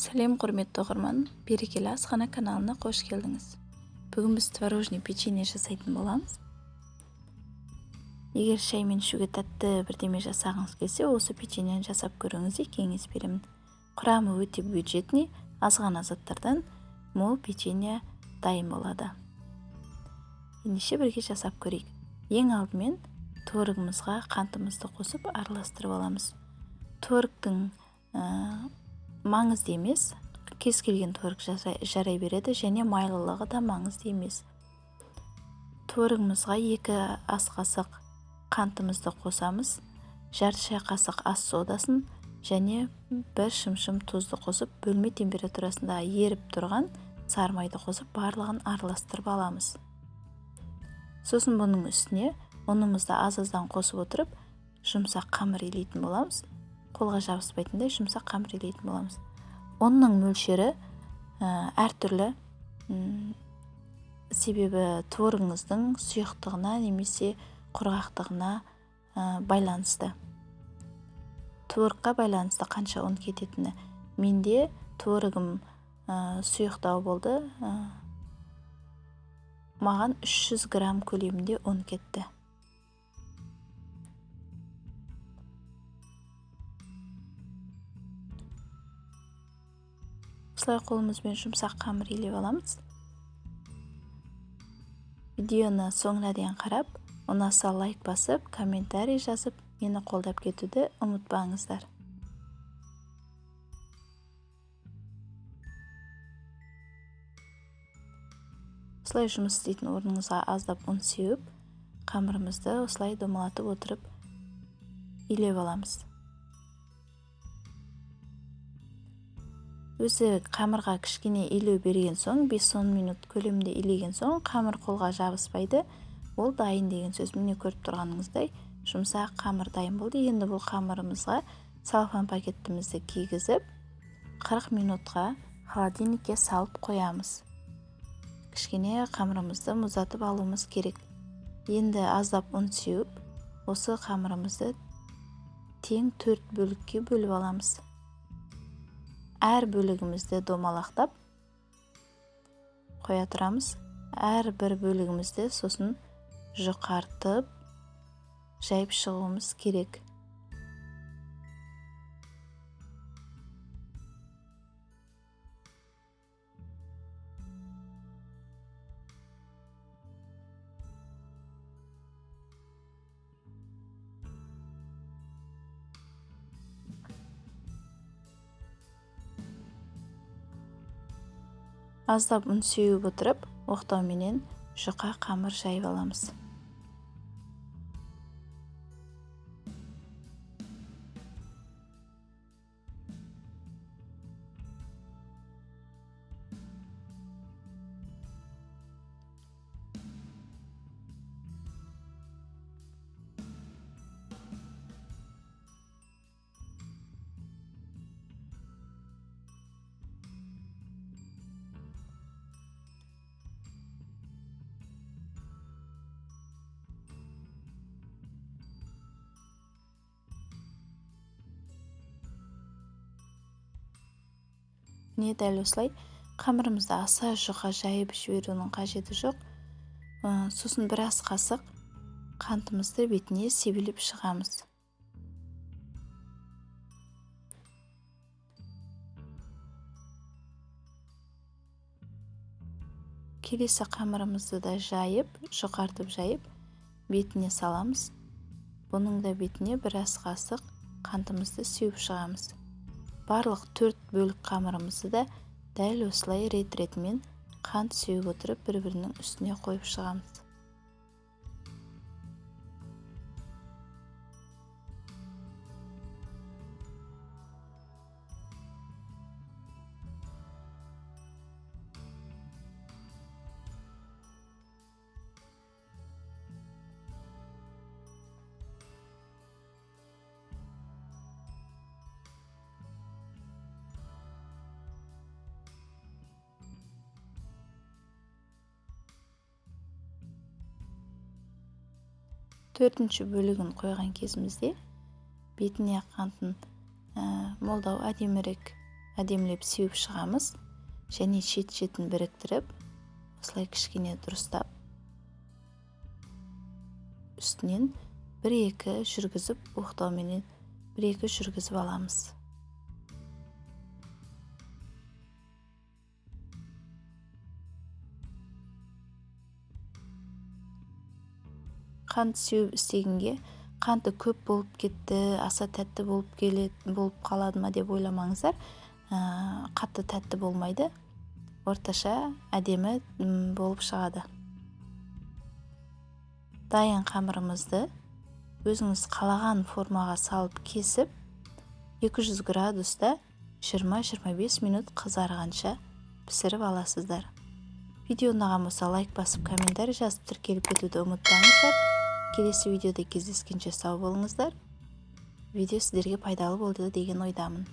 Сәлем, құрметті оқырман! Берекелі асхана каналына қош келдіңіз. Бүгін біз творожный печенье жасайтын боламыз. Егер шаймен ішуге тәтті бірдеме жасағыңыз келсе, осы печеньені жасап көріңізге кеңес беремін. Құрамы өте бюджетный, аз ғана заттардан мол печенье дайын болады. Ендеше бірге жасап көрейік. Ең алдымен творогымызға қантымызды қосып араластырып аламыз. Творогтың маңызды емес, кез келген творог жарай береді, және майлылығы да маңызды емес. Творогымызға 2 ас қасық қантымызды қосамыз, жарты шай қасық ас содасын және 1 шымшым тұзды қосып, бөлме температурасында еріп тұрған сары майды қосып, барлығын араластырып аламыз. Сосын бұның үстіне ұнымызды аз-аздан қосып отырып, жұмсақ қамыр илейтін боламыз. Қолға жабыспайтындай жұмсақ қамыр илейтін боламыз. Ұнның мөлшері әртүрлі, себебі творогыңыздың сұйықтығына немесе құрғақтығына байланысты. Творогқа байланысты қанша ұн кететіні. Менде творогым сұйықтау болды. Маған 300 грамм көлемінде ұн кетті. Осылай қолымызбен жұмсақ қамыр илеп аламыз. Видеоны соңына дейін қарап, ұнаса лайк басып, комментарий жазып, мені қолдап кетуді ұмытпаңыздар. Осылай жұмыс істейтін орныңызға аздап ұн сеуіп, қамырымызды осылай домалатып отырып илеп аламыз. Өзі қамырға кішкене илеу берген соң, 5-10 минут көлемінде илеген соң, қамыр қолға жабыспайды. Ол дайын деген сөз. Міне көріп тұрғаныңыздай, жұмсақ қамыр дайын болды. Енді бұл қамырымызға целлофан пакетімізді кигізіп, 40 минутқа холодильникке салып қоямыз. Кішкене қамырымызды мұздатып алуымыз керек. Енді аздап ұн сеуіп, осы қамырымызды тең 4 бөлікке бөліп аламыз. Әр бөлігімізді домалақтап қоя тұрамыз. Әр бір бөлігімізді сосын жұқартып жайып шығуымыз керек. Аздап ұн сеуіп отырып, оқтауменен жұқа қамыр жайып аламыз. Міне дәл осылай қамырымызды аса жұқа жайып жіберудің қажеті жоқ. Сосын бір ас қасық қантымызды бетіне себелеп шығамыз. Келесі қамырымызды да жайып, жұқартып жайып, бетіне саламыз. Бұның да бетіне бір ас қасық қантымызды сеуіп шығамыз. Барлық 4 бөлік қамырымызды да дәл осылай рет-ретімен қант сеуіп отырып бір-бірінің үстіне қойып шығамыз. Төртінші бөлігін қойған кезімізде бетіне қантын молдау әдемірек Әдемілеп сеуіп шығамыз және шет-шетін біріктіріп, осылай кішкене дұрыстап, үстінен бір-екі жүргізіп, оқтауменен бір-екі жүргізіп аламыз. Қант сеуіп істегенге қанты көп болып кетті, аса тәтті болып келеді, болып қалады ма деп ойламаңыздар. Қатты тәтті болмайды, орташа әдемі болып шығады. Дайын қамырымызды өзіңіз қалаған формаға салып кесіп, 200 градуста 20-25 минут қызарғанша пісіріп аласыздар. Видео ұнаған болса, лайк басып, комментарий жазып, тіркеліп кетуді ұмытпаңыздар. Келесі видеода кездескенше сау болыңыздар. Видео сіздерге пайдалы болды деген ойдамын.